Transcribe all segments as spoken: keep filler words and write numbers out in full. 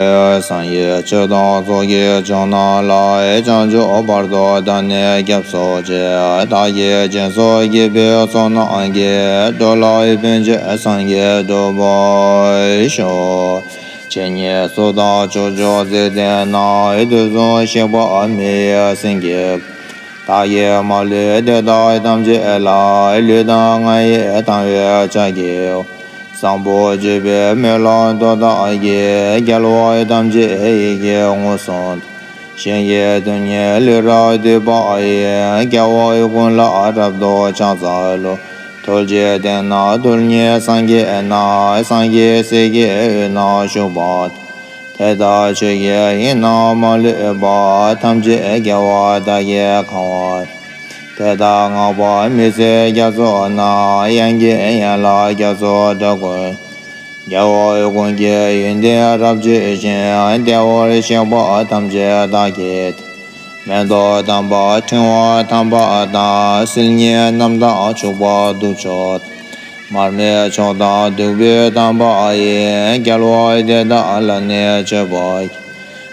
སངས་རྒྱས་ཆོས་དང་ཚོགས་ཀྱི་མཆོག་རྣམས་ལ། བྱང་ཆུབ་བར་དུ་བདག་ནི་སྐྱབས་སུ་མཆི། བདག་གིས་སྦྱིན་སོགས་བགྱིས་པའི་བསོད་ནམས་ཀྱིས། འགྲོ་ལ་ཕན་ཕྱིར་སངས་རྒྱས་འགྲུབ་པར་ཤོག། ཇི་སྙེད་སུ་དག་ཕྱོགས་བཅུའི་འཇིག་རྟེན་ན། དུས་གསུམ་གཤེགས་པ་མི་ཡི་སེང་གེ། བདག་གིས་མ་ལུས་དེ་དག་ཐམས་ཅད་ལ། ལུས་དང་ངག་ཡིད་དང་བས་ཕྱག་བགྱིའོ། བཟང་པོ་སྤྱོད་པའི་མེ་ལོང་དུ་བདག་གིས། རྒྱལ་བ་ཐམས་ཅད་ཡིད་ཀྱིས་མངོན་སུམ་དུ། ཞིང་གི་རྡུལ་སྙེད་ལུས་རབ་བཏུད་པ་ཡི། རྒྱལ་བ་ཀུན་ལ་རབ་ཏུ་ཕྱག་འཚལ་ལོ། ཐུགས་རྗེའི་སྟེང་ན་རྡུལ་སྙེད་སངས་རྒྱས་རྣམས། སངས་རྒྱས་སྲས་ཀྱི་དབུས་ན་བཞུགས་པ་དང་། དེ་དག་ཆོས་ཀྱི་དབྱིངས་རྣམས་མ་ལུས་པ། ཐམས་ཅད་རྒྱལ་བ་དག་གིས་གང་བར། དེ་དག་བསྔགས་པ་མི་ཟད་རྒྱ་མཚོ་རྣམས། དབྱངས་ཀྱི་ཡན་ལག་རྒྱ་མཚོ་འདྲ་ཀུན། རྒྱལ་བ་ཀུན་གྱི་ཡོན་ཏན་རབ་བརྗོད་ཅིང་། བདེ་བར་གཤེགས་པ་ཐམས་ཅད་བདག་གིས། མེ་ཏོག་དམ་པ་ཕྲེང་བ་དམ་པ་དང་། སིལ་སྙན་རྣམས་དང་བྱུག་པ་བདུག་མཆོད། མར་མེ་མཆོག་དང་བདུག་སྤོས་དམ་པ་ཡིས། རྒྱལ་བ་དེ་དག་ལ་ནི་མཆོད་པར།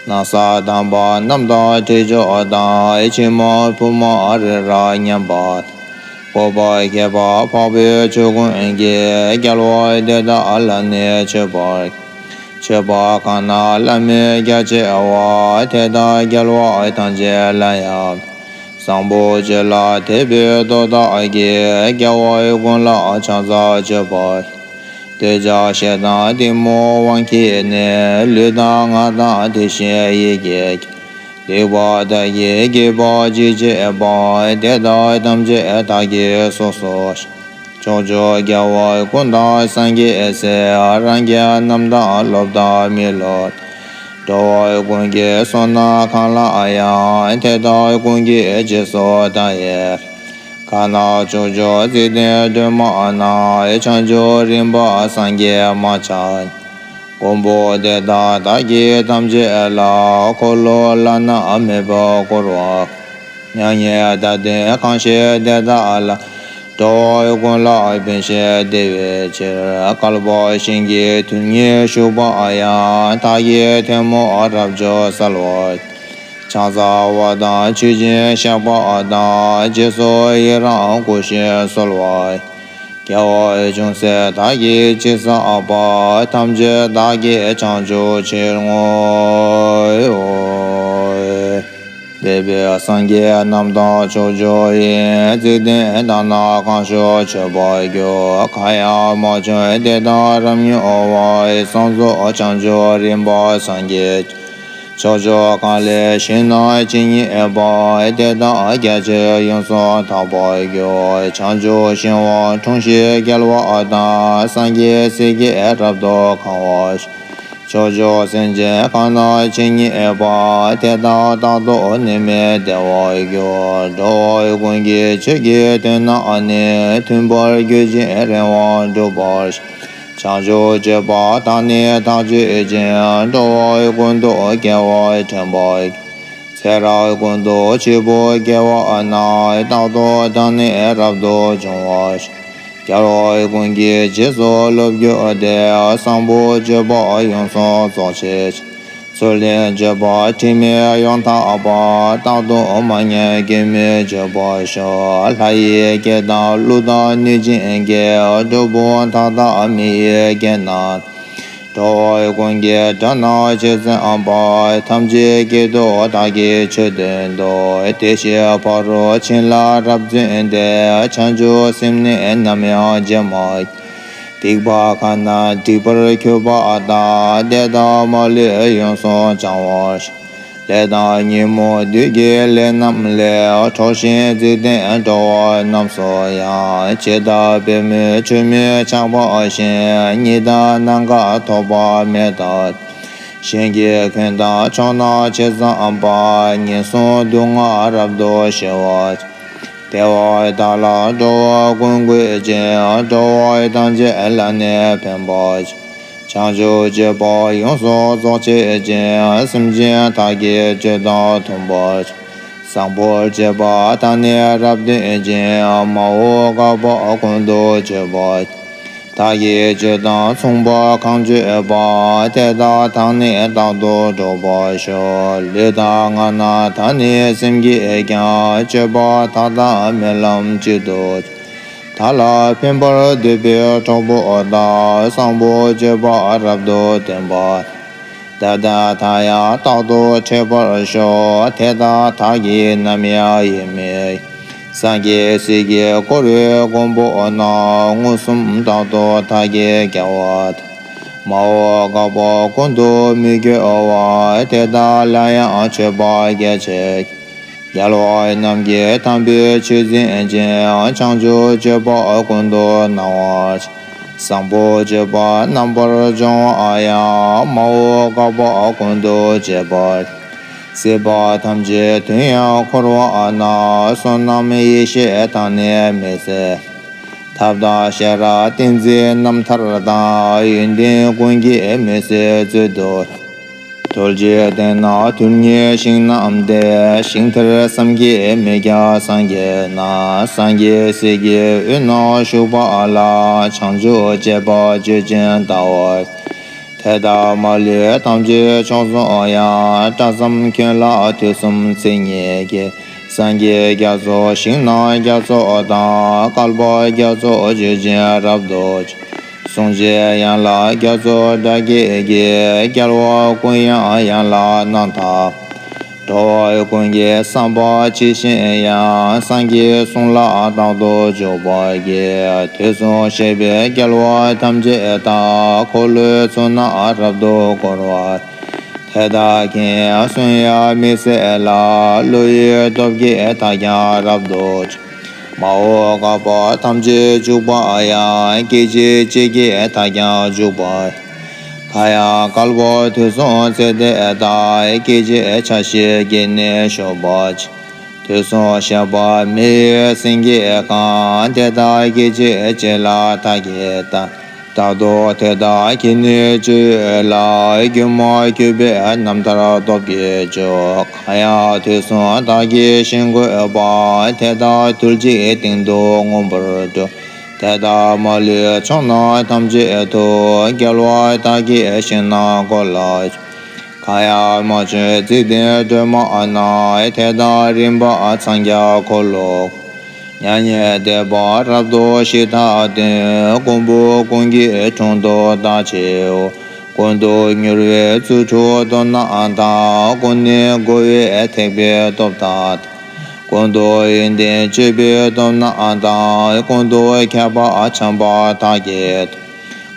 ན་བཟའ་དམ་པ་རྣམས་དང་དྲི་མཆོག་དང་། ཕྱེ་མ་ཕུར་མ་རི་རབ་མཉམ་པ་དང་། བཀོད་པ་མཁས་པ་འཕགས་པའི་ཆོས་ཀུན་གྱིས། རྒྱལ་བ་དེ་དག་ལ་ནི་མཆོད་པར། མཆོད་པ་གང་རྣམས་བླ་མེད་རྒྱ་ཆེ་བ། དེ་དག་རྒྱལ་བ་ཐམས་ཅད་ལ་ཡང་། བཟང་པོ་སྤྱོད་ལ་དད་པའི་བློ་དག་གིས། རྒྱལ་བ་ཀུན་ལ་ཕྱག་འཚལ་མཆོད་པར། འདོད་ཆགས་ཞེ་སྡང་གཏི་མུག་དབང་གིས་ནི། ལུས་དང་ངག་དང་དེ་བཞིན་ཡིད་ཀྱིས་ཀྱང་། སྡིག་པ་དག་གིས་བགྱིས་པ་ཅི་མཆིས་པ། དེ་དག་ཐམས་ཅད་བདག་གིས་སོ་སོར། ཕྱོགས་བཅུའི་རྒྱལ་བ་ཀུན་དང་སངས་རྒྱས་སྲས། རང་རྒྱལ་རྣམས་དང་སློབ་དང་མི་སློབ། འགྲོ་བ་ཀུན་གྱི་བསོད་ནམས་གང་ལགས་ཡང་། དེ་དག་ཀུན་གྱི་རྗེས་སུ་བདག་ཡི། གང་རྣམས་ཕྱོགས་བཅུའི་འཇིག་རྟེན་སྒྲོན་མ་ན། བྱང་ཆུབ་རིམ་པ་སངས་རྒྱས་མ་ཆགས། མགོན་པོ་དེ་དག་བདག་གིས་ཐམས་ཅད་ལ། འཁོར་ལོ་བླ་ན་མེད་པས་བསྐོར་བ། མྱ་ངན་འདའ་སྟོན་གང་བཞེད་དེ་དག་ལ། འགྲོ་བ་ཀུན་ལ་ཕན་ཕྱིར་བདེ་བའི་ཕྱིར། བསྐལ་པ་ཤིང་གི་དུས་ཉིད་བཞུགས་པ་ཡང་། བདག་གིས་ཐལ་མོ་རབ་བྱུགས་གསོལ་བ། ཕྱག་འཚལ་བ་དང་མཆོད་ཅིང་བཤགས་པ་དང་། རྗེས་སུ་ཡི་རང་བསྐུལ་ཞིང་གསོལ་བ། དགེ་བ་ཅུང་ཟད་བདག་གིས་ཅི་བསགས་པ། ཐམས་ཅད་བདག་གིས་བྱང་ཆུབ་ཕྱིར་བསྔོའོ། འདས་པའི་སངས་རྒྱས་རྣམས་དང་ཕྱོགས་བཅུ་ཡི། འཇིག་རྟེན་དག་ན་གང་བཞུགས་མཆོད་པར་གྱུར། གང་ཡང་མ་བྱོན་དེ་དག་རབ་མྱུར་བར། གསང་རྫོགས་བྱང་ཆུབ་རིམ་པ་སངས་རྒྱས། ཕྱོགས་བཅུ་གང་ལས་ཞིང་རྣམས་ཇི་སྙེད་པ། དེ་དག་རྒྱ་ཆེར་ཡོངས་སུ་དག་པར་གྱུར། བྱང་ཆུབ་ཤིང་དབང་འཁྲུངས་ཤིང་རྒྱལ་བ་དང་། སངས་རྒྱས་སྲས་ཀྱིས་རབ་ཏུ་གང་བར་བཤད། ཕྱོགས་བཅུའི་སེམས་ཅན་གང་རྣམས་ཇི་སྙེད་པ། དེ་དག་རྟག་ཏུ་ནད་མེད་བདེ་བར་གྱུར། འགྲོ་བ་ཀུན་གྱི་ཆོས་ཀྱི་དོན་རྣམས་ནི། མཐུན་པར་གྱུར་ཅིང་རིམ་པར་འགྲུབ་པར་ཤོག། བྱང་ཆུབ་སྤྱོད་པ་དག་ནི་ཐག་ཆོད་ཅིང་། འགྲོ་བ་ཀུན་ཏུ་དགེ་བ་དྲན་པར། ཚེ་རབས་ཀུན་ཏུ་ཆོས་པོ་དགེ་བ་རྣམས། རྟག་ཏུ་དག་ནི་རབ་ཏུ་འབྱུང་བར་ཤོག། རྒྱལ་བ་ཀུན་གྱི་རྗེས་སུ་སློབ་གྱུར་ཏེ། བཟང་པོ་སྤྱོད་པ་ཡོངས་སུ་རྫོགས་བྱེད་ཅིང་། ཚུལ་ལྡན་སྤྱོད་པ་དྲི་མེད་ཡོངས་དག་པ། རྟག་ཏུ་མ་ཉམས་སྐྱོན་མེད་སྤྱོད་པར་ཤོག། ལྷ་ཡི་སྐད་དང་ཀླུ་དང་གནོད་སྦྱིན་སྐད། གྲུལ་བུམ་དག་དང་མི་ཡི་སྐད་རྣམས། འགྲོ་བ་ཀུན་གྱི་སྒྲ་རྣམས་ཇི་ཙམ་པ། ཐམས་ཅད་སྐད་དུ་བདག་གིས་ཆོས་བསྟན་ཏོ། དེ་བཞིན་ཕ་རོལ་ཕྱིན་ལ་རབ་བརྩོན་ཏེ། བྱང་ཆུབ་སེམས་ནི་ནམ་ཡང་བརྗེད་མ། སྡིག་པ་གང་རྣམས་སྒྲིབ་པར་གྱུར་པ་དག། དེ་དག་མ་ལུས་ཡོངས་སུ་བྱང་བར་ཤོག། ལས་དང་ཉོན་མོངས་བདུད་ཀྱི་ལས་རྣམས་ལས། འཁྲུལ་ཞིང་འཇིག་རྟེན་འགྲོ་བ་རྣམས་སུ་ཡང་། ཇི་ལྟར་པདྨོའི་མཆོད་མེ་ཆགས་པ་བཞིན། ཉི་ཟླ་ནམ་མཁར་ཐོགས་པ་མེ་ལྟར། ཞིང་གི་ཁམས་དང་ཕྱོགས་རྣམས་ཇི་ཙམ་པ། ངན་སོང་སྡུག་བསྔལ་རབ་ཏུ་ཞི་བར། བདེ་བ་དག་ལ་འགྲོ་བ་ཀུན་འགོད་ཅིང་། འགྲོ་བ་ཐམས་ཅད་ལ་ནི་ཕན་པར་བྱེད། བྱང་ཆུབ་སྤྱོད་པ་ཡོངས་སུ་རྫོགས་བྱེད་ཅིང་། སེམས་ཅན་དག་གི་སྤྱོད་དང་མཐུན་པར་བྱེད། བཟང་པོར་སྤྱོད་པ་དག་ནི་རབ་སྟོན་ཅིང་། མ་འོངས་བསྐལ་པ་ཀུན་ཏུ་སྤྱོད་པར་བྱེད། བདག་གི་སྤྱོད་དང་མཚུངས་པ་གང་སྤྱོད་པ། དེ་དག་བདག་ནི་རྟག་ཏུ་སྒྲོག་པར་ཤོག་ལུས་དང་ངག་ན་བདག་ནི་སེམས་ཀྱིས་ཀྱང་། སྤྱོད་པ་དག་དང་རྨི་ལམ་གཅིག་ཏུ། བདག་ལ་ཕན་པར་འདོད་པའི་གྲོགས་པོ་དག་བཟང་པོ་སྤྱོད་པ་རབ་ཏུ་སྟོན་པ། དེ་དག་བདག་ཡང་རྟག་ཏུ་འཕྲད་པར་ཤོག་དེ་དག་བདག་གིས་ནམ་ཡང་ཡེངས་མེད། སངས་རྒྱས་སྲས་ཀྱིས་བསྐོར་བའི་མགོན་པོ་རྣམས། མངོན་སུམ་རྟག་ཏུ་བདག་གིས་རྒྱལ་བ། མ་འོངས་བསྐལ་པ་ཀུན་ཏུ་མི་སྐྱོ་བ། དེ་དག་ལ་ཡང་མཆོད་པ་རྒྱ་ཆེ། རྒྱལ་བ་རྣམས་ཀྱི་དམ་པའི་ཆོས་འཛིན་ཅིང་། བྱང་ཆུབ་སྤྱོད་པ་ཀུན་ཏུ་སྣང་བ། བཟང་པོ་སྤྱོད་པ་རྣམ་པར་སྦྱོང་བ་ཡང་། མ་འོངས་བསྐལ་པ་ཀུན་ཏུ་སྤྱད་པ། སྲིད་པ་ཐམས་ཅད་དུ་ཡང་འཁོར་བ་ན། བསོད་ནམས་ཡེ་ཤེས་དང་ནི་མི་ཟད། ཐབས་དང་ཤེས་རབ་ཏིང་འཛིན་རྣམ་ཐར་དང་། ཡོན་ཏན་ཀུན་གྱིས་མི་ཟད་སྩོལ་དུ། ཐུལ་བྱེད་སྟེང་ན་ཐུལ་ཉིད་ཞིང་རྣམས་ཏེ། ཞིང་མཐར་བསམ་གྱིས་མི་ཁྱབ་སངས་རྒྱས་ན། སངས་རྒྱས་སྲས་ཀྱི་དབུས་ན་བཞུགས་པ་ལ། བྱང་ཆུབ་སྤྱད་པ་སྤྱོད་ཅིང་བལྟ་བར། དེ་དག་མ་ལུས་ཐམས་ཅད་མཆོག་བཟུང་ཡང་། སྐྲ་བསམ་ཁྱོན་ལ་དུས་གསུམ་ཚིག་གཉིས་ཀྱིས། སངས་རྒྱས་རྒྱ་མཚོ་ཞིང་རྣམས་རྒྱ་མཚོ་དང་། བསྐལ་པ་རྒྱ་མཚོ་སྤྱོད་ཅིང་རབ་ཏུ་བསྲུང་། གསུང་བྱེད་ཡན་ལག་རྒྱ་མཚོ་སྒྲ་སྐད་ཀྱིས། རྒྱལ་བ་ཀུན་དབྱངས་ཡན་ལག་རྣམ་དག་འགྲོ་བ་ཀུན་གྱི་བསམ་པ་ཇི་བཞིན་དབྱངས། སངས་རྒྱས་གསུང་ལ་རྟག་ཏུ་འཇུག་པར་བགྱི། དུས་གསུམ་གཤེགས་པའི་རྒྱལ་བ་ཐམས་ཅད་དག་འཁོར་ལོའི་ཚུལ་རྣམས་རབ་ཏུ་བསྐོར་བ། དེ་དག་གིས་གསོན་ཡང་མི་ཟད་ལ། བློ་ཡི་སྟོབས་ཀྱིས་བདག་ཀྱང་རབ་ཏུ། མ་འོངས་བསྐལ་པ་ཐམས་ཅད་འཇུག་པ་ཡང་། སྐད་ཅིག་གཅིག་གིས་བདག་ཀྱང་འཇུག་པར། གང་ཡང་བསྐལ་པ་དུས་གསུམ་ཚེ་འདས་དག་སྐད་ཅིག་ཆ་ཤས་ཀྱིས་ནི་བཞུགས་པ། དུས་གསུམ་གཤེགས་པ་མི་ཡི་སེང་གེ་གང་། དེ་དག་སྐད་ཅིག་གཅིག་ལ་བདག་གིས་བལྟ། རྟག་ཏུ་དེ་དག་གི་ནི་སྤྱོད་ཡུལ་ལ། སྒྱུ་མ་བརྒྱུད་པའི་རྣམ་ཐར་སྟོབས་ཀྱིས་འཇུག་གང་ཡང་དུས་གསུམ་བདག་གིས་ཞིང་བཀོད་པ། དེ་དག་ཐུལ་གཅིག་སྟེང་དུ་མངོན་པར་འགྲུབ། དེ་དག་མ་ལུས་ཕྱོགས་རྣམས་ཐམས་ཅད་དུ། རྒྱལ་བ་བདག་གིས་ཞིང་རྣམས་བཀོད་ལ། གང་ཡང་མ་བྱོན་འཇིག་རྟེན་སྒྲོན་མ་ན། དེ་དག་རིམ་པ་འཚང་རྒྱ་འཁོར་ལོ། མྱ་ངན་འདས་པ་རབ་ཏུ་ཞི་དང་ལྡན། མགོན་པོ་ཀུན་གྱི་དྲུང་དུ་བདག་མཆིའོ། ཀུན་ཏུ་མྱུར་བའི་རྫུ་འཕྲུལ་སྟོབས་རྣམས་དང་། ཀུན་ནས་བསྒོ་བའི་ཐེག་པའི་སྟོབས་དག་ཀུན་ཏུ་ཡོན་ཏན་སྤྱོད་པའི་སྟོབས་རྣམས་དང་། ཀུན་ཏུ་ཁྱབ་པ་འཆང་བ་དག་གིས།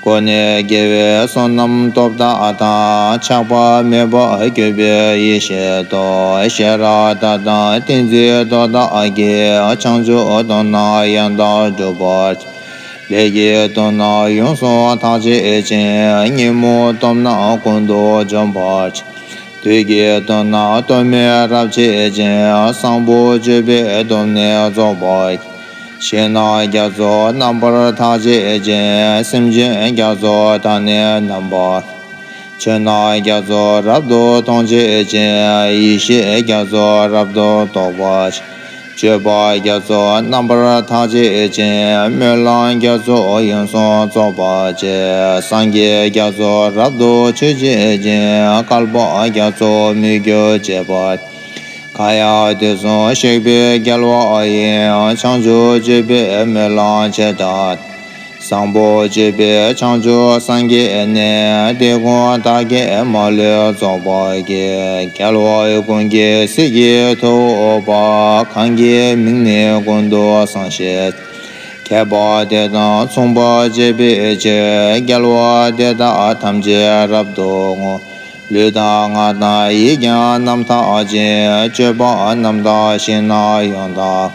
ཀུན་ནས་དགེ་བའི་བསོད་ནམས་སྟོབས་དག་དང་། ཆགས་པ་མེད་པར་གྱུར་པའི་ཡེ་ཤེས་སྟོབས། ཤེས་རབ་མཐའ་དག་ཏིང་འཛིན་སྟོབས་དག་གིས། བྱང་ཆུབ་སྟོབས་རྣམས་ཡང་དག་འགྲུབ་པར། ལས་ཀྱི་སྟོབས་རྣམས་ཡོངས་སུ་དག་བྱེད་ཅིང་། ཉོན་མོངས་སྟོབས་རྣམས་ཀུན་ཏུ་འཇོམས་པར། བདུད་ཀྱི་སྟོབས་རྣམས་སྟོབས་མེད་རབ་བྱེད་ཅིང་། བཟང་པོ་སྤྱོད་པའི་སྟོབས་ནི་རྫོགས་པར། ཞིང་རྣམས་རྒྱ་མཚོ་རྣམ་པར་དག་བྱེད་ཅིང་། སེམས་ཅན་རྒྱ་མཚོ་དག་ནི་རྣམ་པར། ཆོས་རྣམས་རྒྱ་མཚོ་རབ་ཏུ་མཐོང་བྱེད་ཅིང་། ཡེ་ཤེས་རྒྱ་མཚོ་རབ་ཏུ་རྟོགས་པར། སྤྱོད་པ་རྒྱ་མཚོ་རྣམ་པར་དག་བྱེད་ཅིང་། སྨོན་ལམ་རྒྱ་མཚོ་ཡོངས་སུ་རྫོགས་པར་བྱེད། སངས་རྒྱས་རྒྱ་མཚོ་རབ་ཏུ་མཆོད་བྱེད་ཅིང་། བསྐལ་པ་རྒྱ་མཚོ་མི་སྐྱོ་བྱེད་པར། གང་ཡང་དུས་གསུམ་གཤེགས་པའི་རྒྱལ་བ་ཡི། བྱང་ཆུབ་སྤྱོད་པའི་སྨོན་ལམ་ཆེ་དྲགས། བཟང་པོ་སྤྱོད་པའི་བྱང་ཆུབ་སངས་རྒྱས་ནི། དེ་ཀུན་བདག་གིས་མ་ལུས་རྫོགས་པར་བགྱི། རྒྱལ་བ་ཀུན་གྱི་སྲས་ཀྱི་ཐུ་བོ་པ། གང་གི་མིང་ནི་ཀུན་ཏུ་བཟང་ཞེས། མཁས་པ་དེ་དང་མཚུངས་པར་བྱེད་པའི་ཕྱིར། རྒྱལ་བ་དེ་དག་ཐམས་ཅད་རབ་ཏུ་བསྔོ། ལུས་དང་ངག་དང་ཡིད་ཀྱང་རྣམ་དག་ཅིང་། སྤྱོད་པ་རྣམ་དག་ཞིང་རྣམས་ཡང་དག་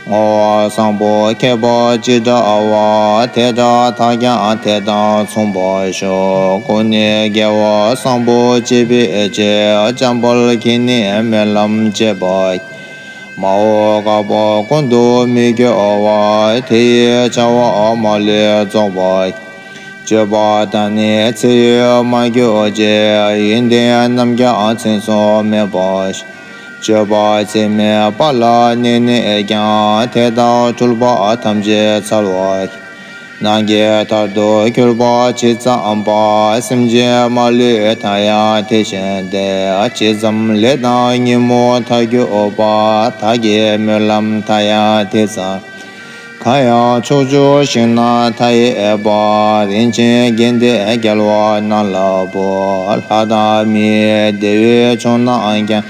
བསྔོ་བ་བཟང་པོ་མཁས་པ་ཅི་འདྲ་བ། དེ་འདྲ་བདག་ཀྱང་དེ་དང་མཚུངས་པར་ཤོག །ཀུན་ནས་དགེ་བ་བཟང་པོ་སྤྱད་པའི་ཕྱིར། འཇམ་དཔལ་གྱིས་ནི་སྨོན་ལམ་བཅས་པ། མ་འོངས་བསྐལ་པ་ཀུན་ཏུ་མི་སྐྱོ་བ། དེ་ཡི་བྱ་བ་མ་ལུས་རྫོགས་པར། སྤྱོད་པ་དག་ནི་ཚེ་ཡོད་མ་གྱུར་ཅིག །ཡོན་ཏན་རྣམས་ཀྱང་མཚན་མཚུངས་མེད་པར། སྤྱོད་པ་ཚད་མེད་པ་ལ་གནས་ནས་ཀྱང་། དེ་དག་འཁྲུལ་པ་ཐམས་ཅད་འཚལ་བར། ནམ་མཁའི་མཐར་ཐུག་གྱུར་པ་ཇི་ཙམ་པ། སེམས་ཅན་མ་ལུས་མཐའ་ཡང་དེ་བཞིན་ཏེ། ཇི་ཙམ་ལས་དང་ཉོན་མོངས་མཐར་གྱུར་པ། བདག་གི་སྨོན་ལམ་མཐའ་ཡང་དེ་ཙམ། གང་ཡང་ཕྱོགས་བཅུའི་ཞིང་རྣམས་མཐའ་ཡས་པ། རིན་ཆེན་དགེ་འདུན་རྒྱལ་བ་རྣམས་ལ་ཕུལ། ལྷ་དང་མིའི་བདེ་བའི་མཆོག་རྣམས་ཀྱང་།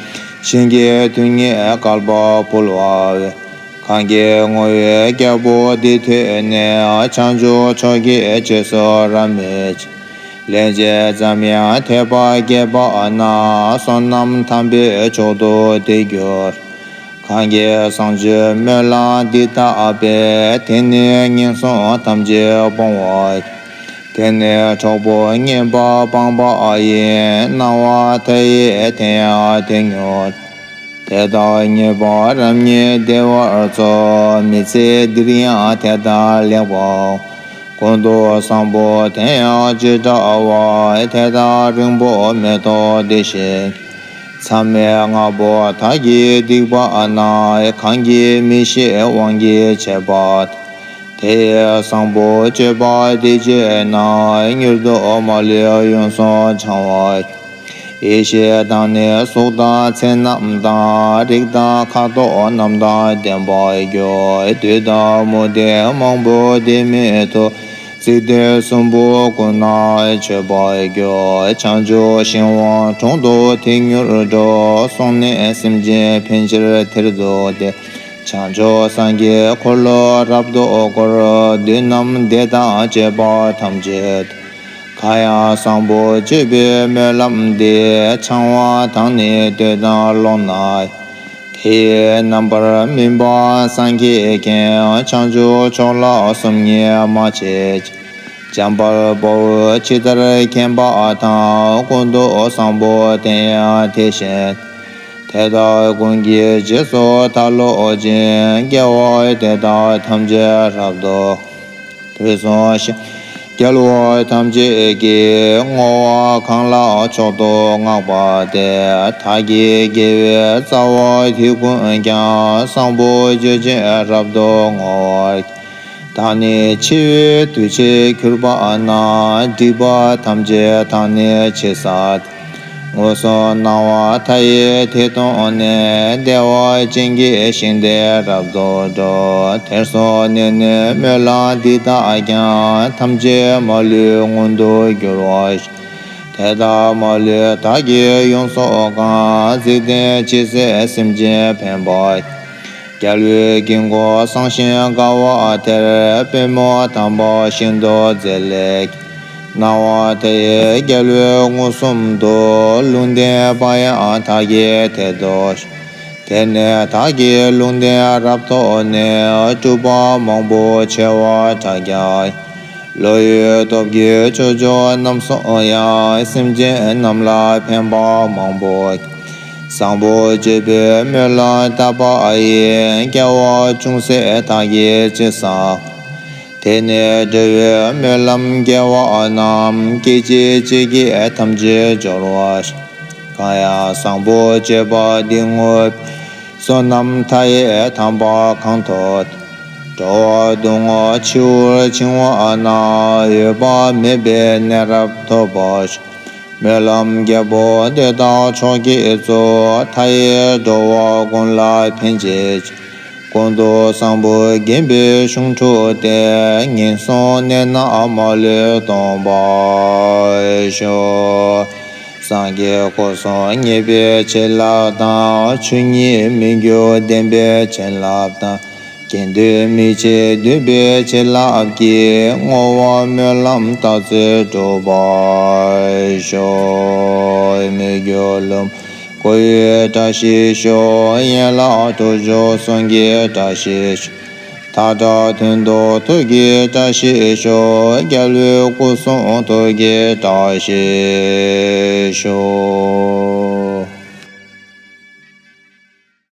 ཞིང་གི་རྡུལ་སྙེད་བསྐལ་པར་འབུལ་བར་འོས། གང་གིས་བསྔོ་བའི་རྒྱལ་པོ་འདི་ཐོས་ནས། བྱང་ཆུབ་མཆོག་གི་རྗེས་སུ་རབ་མོས་ཕྱིར། ལན་ཅིག་ཙམ་ཡང་འཐད་པ་བསྐྱེད་པ་ན། བསོད་ནམས་དམ་པའི་མཆོག་ཏུ་དེ་འགྱུར། གང་གིས་བྱང་ཆུབ་སྨོན་ལམ་འདི་བཏབ་པས། དེ་ནི་ངན་སོང་ཐམས་ཅད་སྤོང་བར། དེ་ནི་གྲོགས་པོ་ངན་པ་སྤངས་པ་ཡིན། སྣང་བ་མཐའ་ཡས་དེ་ཡང་དེ་མྱུར། དེ་དག་ཉེས་པ་རབ་རྙེད་བདེ་བར་འཚོ། མི་ཚེ་འདིར་ཡང་དེ་དག་ལེགས་པར་འོང་། ཀུན་ཏུ་བཟང་པོ་དེ་ཡང་ཅི་འདྲ་བ། དེ་དག་རིང་པོ་མེ་ཏོག་འདི་བཞིན། མཚམས་མེད་ལྔ་པོ་དག་གིས་བསྡིགས་པ་ན། གང་གིས་མི་ཤེས་དབང་གིས་བྱས་པ། དེ་ཡི་བཟང་པོ་སྤྱོད་པ་འདི་བྱས་ན། མྱུར་དུ་མ་ལུས་ཡོངས་སུ་བྱང་བར། ཡེ་ཤེས་དང་ནི་གཟུགས་དང་མཚན་རྣམས་དང་། རིགས་དང་ཁ་དོག་རྣམས་དང་ལྡན་པར་འགྱུར། བདུད་དང་མུ་སྟེགས་མང་པོ་དེ་མེད་དུ། འཇིག་རྟེན་གསུམ་པོ་ཀུན་ན་མཆོད་པར་འགྱུར། བྱང་ཆུབ་ཤིང་དབང་དྲུང་དུ་དེ་མྱུར་འགྲོ། སོང་ནས་སེམས་ཅན་ཕན་ཕྱིར་དེར་འདུག་སྟེ། བྱང་ཆུབ་སངས་རྒྱས་འཁོར་ལོ་རབ་ཏུ་བསྐོར། བདུད་རྣམས་སྡེ་དང་བཅས་པ་ཐམས་ཅད་དུ། གང་ཡང་བཟང་པོ་སྤྱོད་པའི་སྨོན་ལམ་འདི། འཆང་བ་དང་ནི་བསྟོད་དང་ཀློང་ན། དེ་ཡི་རྣམ་པར་སྨིན་པ་སངས་རྒྱས་མཁྱེན། བྱང་ཆུབ་མཆོག་ལ་སོམ་ཉི་མ་བྱེད་ཅིང་། འཇམ་དཔལ་དཔའ་བོས་ཇི་ལྟར་མཁྱེན་པ་དང་། ཀུན་ཏུ་བཟང་པོ་དེ་ཡང་དེ་བཞིན། དེ་དག་ཀུན་གྱི་རྗེས་སུ་བདག་སློབ་ཅིང་། དགེ་བ་དེ་དག་ཐམས་ཅད་རབ་ཏུ། དུས་གསུམ་གཤེགས་རྒྱལ་བ་ཐམས་ཅད་ཀྱིས། བསྔོ་བ་གང་ལགས་མཆོག་ཏུ་བསྔགས་པ་དེས། བདག་གི་དགེ་བའི་རྩ་བ་འདི་ཀུན་ཀྱང་། བཟང་པོ་སྤྱོད་ཅིང་རབ་ཏུ་བསྔོ་བར་བགྱི། བདག་ནི་འཆི་བའི་དུས་བྱེད་གྱུར་པ་ན། སྒྲིབ་པ་ཐམས་ཅད་དག་ནི་ཕྱིར་བསལ་ཏེ། མངོན་སུམ་སྣང་བ་མཐའ་ཡས་དེ་མཐོང་ནས། བདེ་བ་ཅན་གྱི་ཞིང་དེར་རབ་ཏུ་འགྲོ། དེར་སོང་ནས་ནི་སྨོན་ལམ་འདི་བཏབ་ཀྱང་། ཐམས་ཅད་མ་ལུས་མངོན་དུ་འགྱུར་བར་ཤོག། དེ་དག་མ་ལུས་བདག་གིས་ཡོངས་སུ་བཀང་། འཇིག་རྟེན་ཇི་སྲིད་སེམས་ཅན་ཕན་པར། རྒྱལ་བའི་དཀྱིལ་འཁོར་བཟང་ཞིང་དགའ་བ་དེར། པདྨོ་དམ་པ་ཤིན་ཏུ་མཛེས་ལེགས། སྣང་བ་མཐའ་ཡས་རྒྱལ་བས་མངོན་སུམ་དུ། ལུང་བསྟན་པ་ཡང་བདག་གིས་དེར་ཐོས་ཤིང་། དེར་ནི་བདག་གིས་ལུང་བསྟན་རབ་ཐོབ་ནས། སྒྲུབ་པ་མང་པོ་བྱེ་བ་ཕྲག་བརྒྱ། བློ་ཡི་སྟོབས་ཀྱིས་ཕྱོགས་བཅུ་རྣམ་གསུམ་ཡང་། སེམས་ཅན་རྣམས་ལ་ཕན་པ་མང་པོ། བཟང་པོ་སྤྱོད་པའི་སྨོན་ལམ་བཏབ་པ་ཡིས། སྐྱེ་བ་ཅུང་ཟད་བདག་གིས་ཅི་བསགས། དེ་ནས་འབྲེལ་བའི་སྨོན་ལམ་དགེ་བ་རྣམས། སྐད་ཅིག་གཅིག་གིས་ཐམས་ཅད་སྦྱོར་བར་ཤོག། གང་ཡང་བཟང་པོ་སྤྱོད་པ་འདི་བསྔོས། བསོད་ནམས་མཐའ་ཡས་དམ་པ་གང་ཐོབ་སྟེ། འགྲོ་བ་སྡུག་བསྔལ་འཆི་བར་འཆིང་བ་ན། འོད་དཔག་མེད་པའི་གནས་རབ་ཐོབ་པར་ཤོག། སྨོན་ལམ་རྒྱལ་པོ་འདི་དག་མཆོག་གི་གཙོ། མཐའ་ཡས་འགྲོ་བ་ཀུན་ལ་ཕན་བྱེད་ཅིང་། ཀུན་ཏུ་བཟང་པོས་བརྒྱན་པའི་གཞུང་དྲུག་སྟེ། ངན་སོང་གནས་རྣམས་མ་ལུས་སྟོངས་པར་ཤོག། སངས་རྒྱས་སྐུ་གསུམ་མཉེས་པའི་བྱིན་རླབས་དང་། ཆོས་ཉིད་མི་འགྱུར་བདེན་པའི་བྱིན་རླབས་དང་། དགེ་འདུན་མི་ཕྱེད་འདུན་པའི་བྱིན་རླབས་ཀྱིས། བསྔོ་བ་སྨོན་ལམ་རྟག་ཅིག་འགྲུབ་པར་ཤོག། མི་འགྱུར་ལྷུན་པོ་སྐུ་ཡི་བཀྲ་ཤིས་ཤོག། ཡན་ལག་དྲུག་ཅུ་གསུང་གི་བཀྲ་ཤིས་ཤོག། མཐའ་བྲལ་དོན་དུ་ཐུགས་ཀྱི་བཀྲ་ཤིས་ཤོག། རྒྱལ་བའི་སྐུ་གསུང་ཐུགས་ཀྱི་བཀྲ་ཤིས་ཤོག།